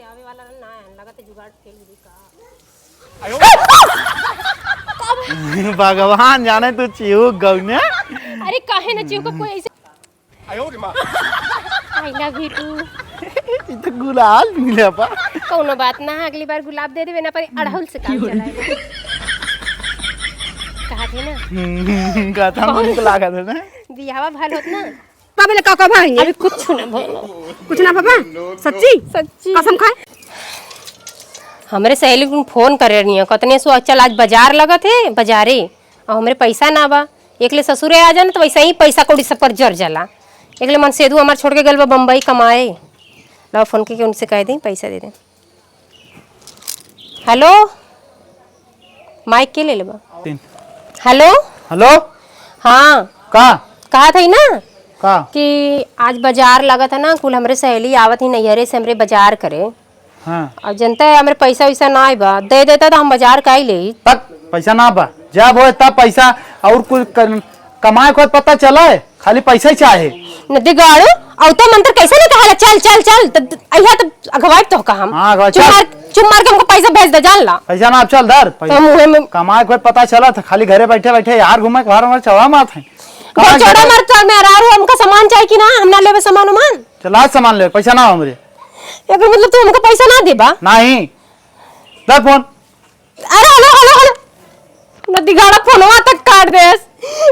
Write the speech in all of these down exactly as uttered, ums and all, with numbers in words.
आवे वाला ना आन, लगत है जुगाड़ फेल हो गई का। भगवान जाने तू चिहुक गऊ ने। अरे काहे ना चिहुक, कोई ऐसे। I love you too। ई तो गुलाल मिले बा। कौनो बात ना, अगली बार गुलाब दे देबे ना, पर अड़हुल से काम चलाए। कहा थे ना? हम्म, कहा था, हमको लागत है ना। बियाहवा भल होत ना। का बोले, का, का भाई? अभी कुछ ना भल। कुछ ना बाबा? सच्ची? सच्ची। कसम खाए? हमरे सहेली को फोन करे रहनी है, कतने सो, "चल आज बाजार लगत है, बाजारे।" और हमरे पैसा ना बा, एक ले ससुरे आ जान तो वैसे ही पैसा कौड़ी सब कर जर जाला। एक ले मनसेदू हमार छोड़ के गल बा बम्बई कमाए। लाओ फोन के, के उनसे कह दें पैसा दे दें। हेलो, माइक के ले लेबा? तीन। हेलो। हेलो। हाँ। का? कहा था ना का? कि आज बाजार लगत है ना, कुल हमरे सहेली आवत ही नैहरे से हमरे बाजार करे। हाँ। और जनता है हमरे पैसा वैसा ना आए बा, दे देता तो हम बाजार का ही ले। तक पैसा ना बा, जब होए तब पैसा। और कुछ कर, कमाए खोए पता चला है, खाली पैसा ही चाहे। नदी गाड़ू, औता मंत्र कैसे नहीं कहा, "चल, चल, चल", त, त, अहिया त अगवाइब तो का हम। हाँ, अगवाइब, चुप चल। मार, चुप मार के हमको पैसा भेज दे, जान ला। पैसा ना, अब चल धर, तो पैसा। मुँहे में कमाए के पता चला था, खाली घरे बैठे बैठे यार घूमे के बाहर हमारे चौड़ा मारत है। घर कमाए चौड़ा घरे मारत है, मैं अरारू, हमका सामान चाहिए कि ना, हम ना लेबे सामान उमान। चल, आज सामान ले, पैसा ना हो हमरे। एकर मतलब तू हमका पैसा ना देबा? नहीं। धर फोन। अरे, हेलो, हेलो, हेलो। नदी गाड़ा फोनवा तक काट देस।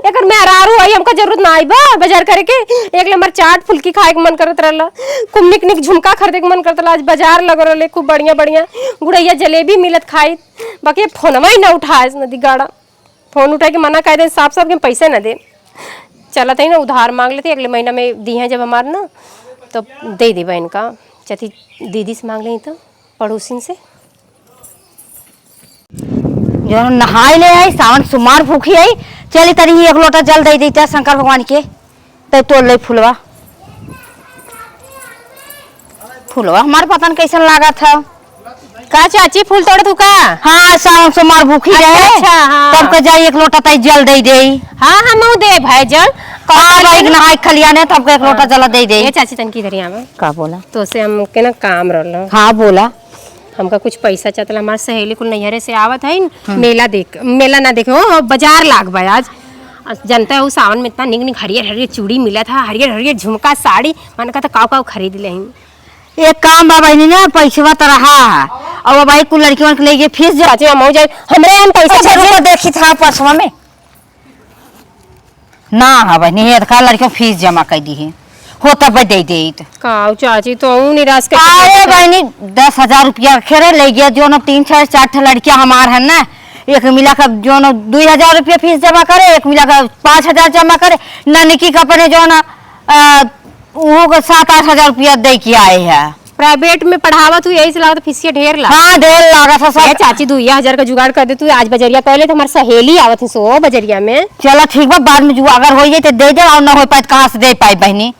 एकर मेहरारू आई, हमका जरूरत ना आई बा बाजार करे के। एक ले हमार चाट फुल्की खाए के मन करत रहला, खूब निक निक झुमका खरीदे के मन करत रहला। आज बाजार लग रहले, खूब बढ़िया बढ़िया गुड़ैया जलेबी मिलत खाई, बाकी ये फोनवा ही ना उठाएस नदी गाड़ा। फोन उठाए के मना कर दे, साफ साफ के पैसे ना दे। चलत है ना, उधार मांग लेते, अगले महीना में दी हैं जब हमार ना, तो दे देबा इनका। चाची दीदी से मांग लें तो, पड़ोसिन से। जो नहाए ले आई, सावन सोमार भूखी आई, चली तनी ही एक लोटा जल दे देता शंकर भगवान के, तब तोड़ ले फुलवा। फुलवा हमार पता न कैसन लागत है। का चाची, फूल तोड़त हू का? हाँ, सावन सोमार भूखी अच्छा, रहे। अच्छा, हाँ। तब के जाई एक लोटा ताई जल दे देई। हाँ, हमहू देब है जल। हाँ, भाई, नहाए खलिया ने तब के एक लोटा हाँ। जल दे देई। ए चाची, तनकी इधर आवा। का बोला? तो से हम के ना काम रहल। हाँ, बोला। हमका कुछ पैसा चाहत रहल, हमार सहेली कुल नैहरे से आवत है, हम्म। मेला देख, मेला ना देखे, ओ, बाजार लाग बा आज। आ, जनता है, उ सावन में इतना निक निक हरियर हरियर चूड़ी मिलत है, हरियर हरियर झुमका, साड़ी, मन कहता काव काव खरीद लेही। एक काम बा बहिनी ना, पैसवा त रहा है। अब भाई कुल लड़कियों के लेके फीस जा। चाची, हम हो जाए, हमरे यहाँ पैसा अच्छा, भेजे। रुको, देखी था पर्सवा में। ना है बहिनी, ये देखा लड़कियों फीस जमा कर दी है, हो तब दे देत। का चाची, तो ऊ निराश कर अरे बहिनी, दस हजार रुपया खेरे ले गया, जो ना तीन, चार, चार ठे लड़कियां हमार है ना, एक मिला कर जो ना दो हजार रुपया फीस जमा करे, एक मिला कर पाँच हजार जमा करे, ननकी का अपने जो ना, अ, वो को सात आठ हजार रुपया दे के आए हैं। प्राइवेट में पढ़ावत हूँ, यही से लागत फीसिया ढेर लागत। हाँ, ढेर लागत है सब। ए चाची, दुइया हजार का जुगाड़ कर दे तू, आज बजरिया कर ले, तो हमार सहेली आवत है सो बजरिया में। चला ठीक बा, बाद में जुआ अगर हो जाए तो दे दे, और ना हो पाए तो कहाँ से दे पाए बहिनी?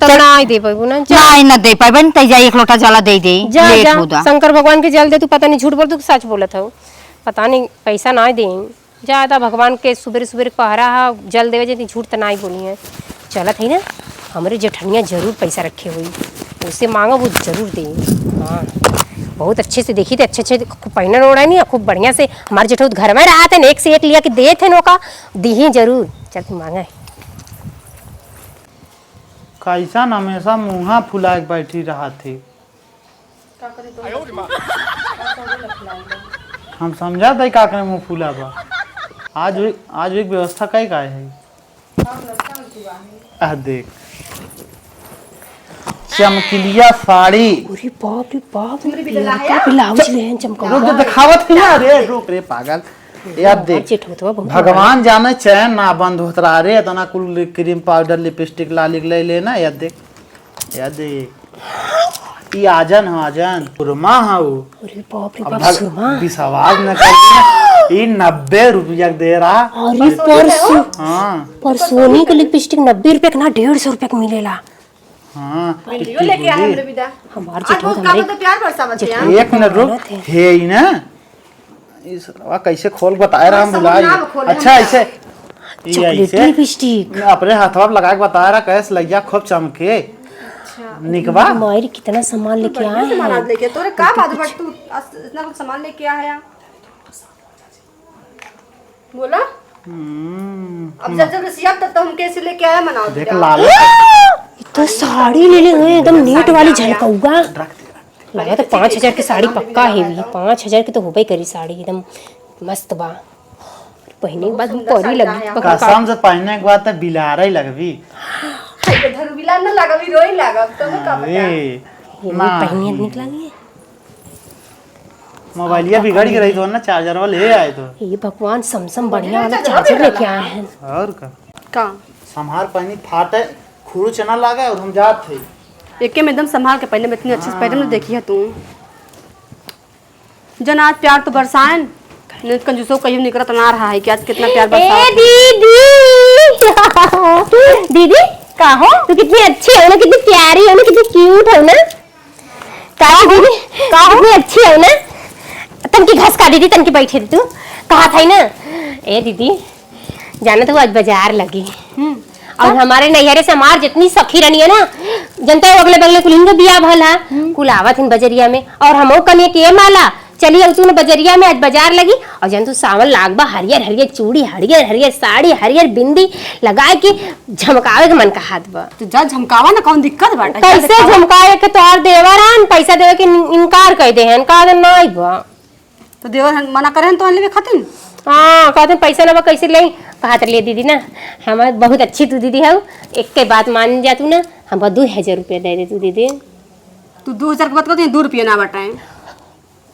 तो चल। ना ही दे पाबू ना, जा। ना ही ना दे पाए बहिनी, तै जा एक लोटा जला दे दे, जा, लेट जा, होता। शंकर भगवान के जल दे, तू पता नहीं झूठ बोल, तू सच बोलत हो, पता नहीं पैसा ना दे। ज्यादा भगवान के सुबेरे सुबेरे पहरा हा, जल देवे जैती झूठ त नाई बोली है। चलत है ना, हमरे जेठनिया जरूर पैसा रखे हुई, उससे मांगो वो जरूर दे। हाँ, बहुत अच्छे से देखी थे, अच्छे अच्छे खूब पहनन ओढ़ा नहीं, खूब बढ़िया से। हमारे जेठो घर में रहा थे, एक से एक लिया के दे थे नौका, दी ही जरूर। चल तू मांगा है। कैसन हमेशा मुँहा फुलाए के बैठी रहा थे। का करी तो? हम समझा था का करे मुँह फूला बा। आज भी, आज भी व्यवस्था कई का है? आ देख, चमकीलिया साड़ी। अरे बाप रे बाप, लड़का ब्लाउज ले हैं चमकौआ। रुक, जो दिखावत है ना रे, रुक रे पागल। यार देख, जेठ होत बा, बहुत भगवान जाने चैन ना बंद होत रहा रे, इतना कुल क्रीम पाउडर लिपस्टिक लालिक ले लेना। यार देख, यार देख, ई आजन हो, आजन। सुरमा हो। अरे बाप रे अब बाप, भग-, सुरमा। विश्वास न कर, ई नब्बे रुपया के दे रहा। अरे परसों, हाँ। परसोनी के लिपस्टिक नब्बे रुपया के ना, डेढ़ सौ रुपया के मिलेला। हाँ, वीडियो लेके आए हमरे विदा। हमार आज जेठो बहुत हमरे काम तो प्यार बरसावत है। एक मिनट रुक, हे ई ना, ई सरवा कैसे खोल बताए रहा, हम भुला गए। अच्छा, ऐसे, ई चॉकलेटी ऐसे लिपस्टिक। अपने हाथवा पे लगा के बताए रहा, कैसे लगिया खूब चमके। निकबा? मायरी कितना सामान लेके आए हैं। सामान लेके, तोरे का बात बट तू आज इतना कुछ सामान लेके आया है? बोला? हम्म। अब जब जब रसिया तब तो हम कैसे लेके आया मनाओ देख लाल। ये तो साड़ी ले ले हुए एकदम नेट वाली झलकौआ। लगा तो पाँच हजार की साड़ी पक्का है भी, पाँच हजार की तो होबे करी साड़ी एकदम मस्त बा। पहने के बाद हम परी लगी। कसम से पहने के बाद तो बिलारे लगबी। हाय, तो धरू बिलार न लगबी, रोई लगब, तो का पता। अरे, ये ना। पहनिए निकला नहीं है। मोबाइलिया बिगड़ के रही तो ना, चार्जर वाले ले आए तो। ये भगवान, समसम बढ़िया वाला चार्जर लेके आए हैं। और का? का? संभार पानी फाटे, खुरुच ना लागे और हम जात थे। एके में एकदम संभाल के पहले, मैं इतनी अच्छे से पहले ना देखी है तू। जन आज प्यार तो बरसाएन, नहीं तो कंजूसो कहियो निकरत ना रहा है कि आज कितना प्यार बरसात है। दीदी। दीदी, का हो? तू कितनी अच्छी हो ना, कितनी प्यारी हो ना, कितनी क्यूट हो ना। का दीदी, का हो? कितनी अच्छी हो ना। तनकी घसका दीदी, तनकी बैठे दे तू। कहा था ही ना, ए दीदी, जाना तो आज बाजार लगी। हम्म। और हमारे नैहरे से हमार जितनी सखी रहनी है ना, जनता अगले बगले कुल इनको बिया भला, हम्म। कुल आवत हिन बजरिया में, और हमहू कनिए के माला, चली अब तू न बजरिया में, आज बाजार लगी, और जन तू सावन लाग बा, हरियर हरियर चूड़ी, हरियर हरियर साड़ी, हरियर बिंदी लगाए के झमकावे के मन कहत बा। तो जा झमकावा ना, कौन दिक्कत बाटे? कैसे झमकावे के? तोहार देवर आन पैसा देवे के इनकार कर दे हैं, कहा दे नहीं बा। तो देवर हन मना करे हन तो लेवे खातिर? हाँ, कहते पैसा ना बा, कैसे ले? कहत ले दीदी ना, हम बहुत अच्छी तू दीदी हऊ, एक के बात मान जा तू ना, हमका दू हजार रुपया दे दे तू दीदी। तू दू हजार के बात करती है, दू रुपया ना बाटे।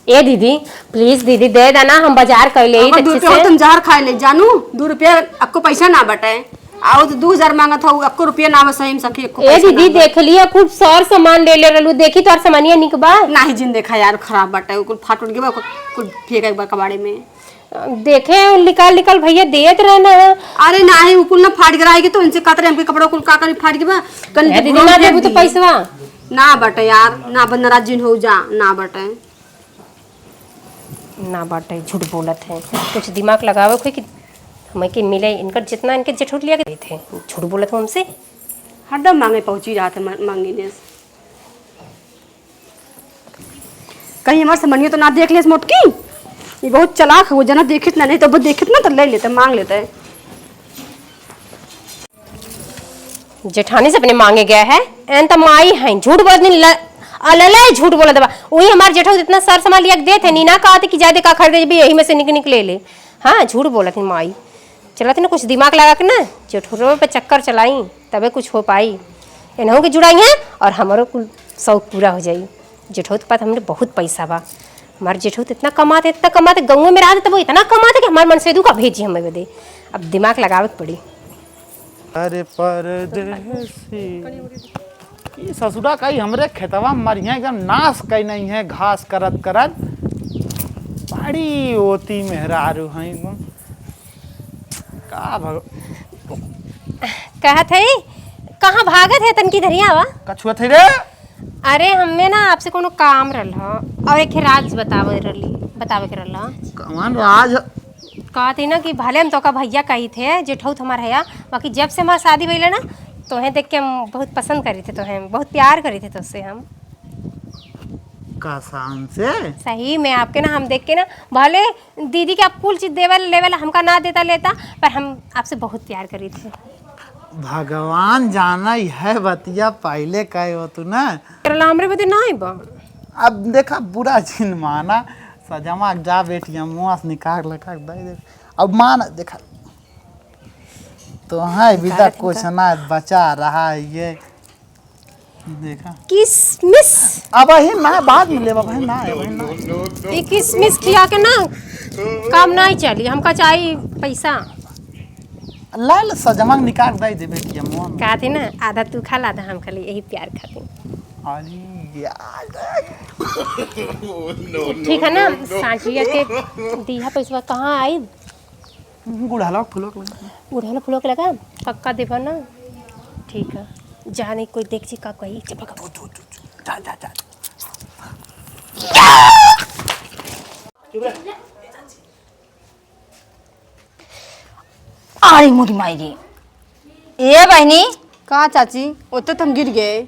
ए दीदी, प्लीज दीदी, दे देना, हम बाजार कर ले अगर दू अच्छे रुपया से। हो, तुम जहर खाए ले जानू, दू रुपया अक्को पैसा ना बाटे। आओ तो दू हजार मांगत हो, अक्को रुपया ना बा सही में सखी, अक्को ए पैसा दीदी, ना बा। देख लिया, खूब सर सामान ले ले रहलू, देखी तोर सामानिया निक बा। नाही जिन देखा यार, खराब बाटे, कुल फाट उट गया, कुल फेंक एक बार कबाड़े में। देखे, निकाल निकाल भैया देत रहना है। अरे नाही, उ कुल ना फाट गया है कि तो इनसे कहत रहे, हमके कपड़ा कुल का करी फाट गया, कल ए दीदी, ना देबू तो पैसवा। ना बाटे यार, ना बा, नाराज जिन हो जा, ना बाटे। ना बाटे, झूठ बोलत है। कुछ दिमाग लगावे कोई कि हमें के मिले, इनकर जितना इनके जेठौत लिया के देते हैं। झूठ बोलत हो हमसे। हरदम मांगे पहुंची जात है, मा-, मांगी ने। कहीं हमार समनिया तो ना देख लेस मोटकी? ये बहुत चालाक है, वो जना देखित ना, नहीं तो वो देखित ना तो ले लेते, मांग लेते। जेठानी से अपने मांगे गया है, एन त माई है, झूठ बोलत नहीं, ल-, अलले झूठ बोलत बा। वही हमार जेठौत इतना सर सामान लिया के देत है, नीना कहत कि जादे का खरीदे जबी, यही में से निक निक ले ले। हाँ, झूठ बोलत है माई। चलत ना कुछ दिमाग लगा के ना, जेठौतवे पे चक्कर चलाई, तबे कुछ हो पाई। एनहू के जुड़ाई है और हमारो कुल शौक पूरा हो जाई। जेठौत के पास हमरे बहुत पैसा बा। हमार जेठौत इतना कमाते, इतना कमाते, गाँव में रहते तब वो इतना कमाते कि हमार मनसेदू का भेजी हमें बदे। अब दिमाग लगावे के पड़ी। अरे परदेसी, ई ससुरा का ई हमरे खेतवा में मरिया एकदम नाश कई नहीं है, घास करत करत। बड़ी ओती मेहरारू हैं एकदम। का भग- कहत है, कहाँ भागत है, तनकी धरिया आवा। का छुअत है रे? अरे, हमें ना आपसे कोनो काम रहल ह, और एक राज बतावे रहली, बतावे के रहल ह। कौन राज? कहत ही ना कि भले हम तोका भैया कही थे, जेठौत हमार हया, बाकी जब से हमार शादी भइल ना, तोहे देख के हम बहुत पसंद करी थे, तोहे हम बहुत प्यार करी थे तोसे हम। कसम से? सही में आपके ना हम देख के ना, भले दीदी के आप कुल चीज देवल लेवल हमका ना देता लेता, पर हम आपसे बहुत प्यार करी थे। भगवान जाना यह बतिया पहले कहे हो तू ना। करला हमरे बदे ना आइबा। अब देखा बुरा जिन माना, सजमा के जा बेटिया मुँह से निकाल लगा दे दे। अब मान देखा, तो है विदा कुछ ना बचा रहा है ये। देखा। किसमिस। अब ही ना, बाद में लेबा भाई, ना, अबही ना। ये किसमिस खिया के ना काम नहीं चली, हमका चाहिए पैसा। ला, ला, सजमा निकाल दे दे बेटिया मुँह में। कहती ना, आधा तू खा ला, आधा हम खा ली, यही प्यार खाती। अरे यार। ठीक है ना, सांझिया के दिया पैसा कहाँ आई? गुड़हला फुलवा के लगा। गुड़हला फुलवा के लगा? पक्का देबा ना? ठीक है। जाने कोई देख जी का कही। चल, भगा। तू, तू, तू, तू। जा, जा, जा। अरे मोरी माई रे। ए बहिनी। का चाची? ओते तो हम गिर गए।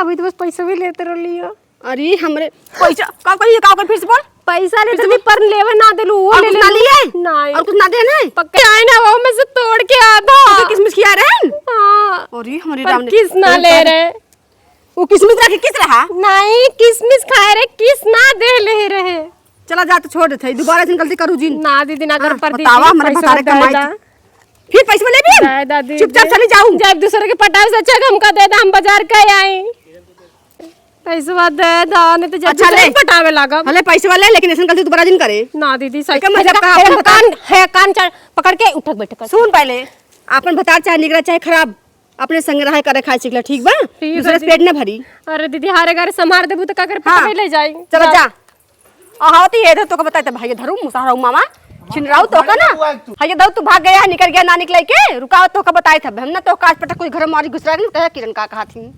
अभी तो बस पैसा भी लेते रहली हो। अरे हमरे पैसा का करिए, का कर, फिर से बोल। पैसा लेते फिर से रही, पर लेवे ना देलू, वो और ले कुछ ना लेलू। लिए? नहीं। और कुछ ना देने? पक्का आए ना, वो में से तोड़ के आधा। तो किसमिस खिया रहे हैं? हाँ। अरे हमरे पर राम ने किस ना ले रहे। वो किसमिस रखे, किस रहा? नहीं, किसमिस खाए रहे, किस ना दे ले रहे। चला जा, तो छोड़ देते हैं, दोबारा ऐसी गलती करू जिन। ना दीदी, ना कर हाँ, पड़ती बतावा, थी, हमारे पैसा बतारे दे कमाई दा। थी। फिर पैसा ले भी? दे दा दीदी। चुपचाप चली जाऊ। जब दूसरे के पटावे से अच्छा कि हमका दे दा, हम बाजार का आई। पैसवा दे दा, नहीं तो जब अच्छा, दूसरे ले। के पटावे लागब। हले पैसवा ले, लेकिन ऐसी गलती दोबारा जिन करे। ना दीदी, सही। एकर मतलब का, अपन बता। कान, है, कान चार पकड़ के उठक बैठक कर। सुन पहले, अपन भतार चाहे निकरा चाहे खराब, अपने संग रहे करे खाए सीख ले, ठीक बा? ठीक दूसरे बा से पेट दीदी। ना भरी। अरे दीदी, हारे गारे संभार देबू तो का करे हाँ। पकड़ ले जाई। चला जा। जा। अहावती है, तो का बताई त भाई धरू, मुसहराऊ मामा, छिनराऊ तो का ना। बुआ तू। हाय दऊ, तू भाग गया है, निकल गया ना निकले के, रुकावत तो का बताई था, हम ना तो काज पटक कोई घर मारी घुसरा नहीं, कहे किरण का कहा थी।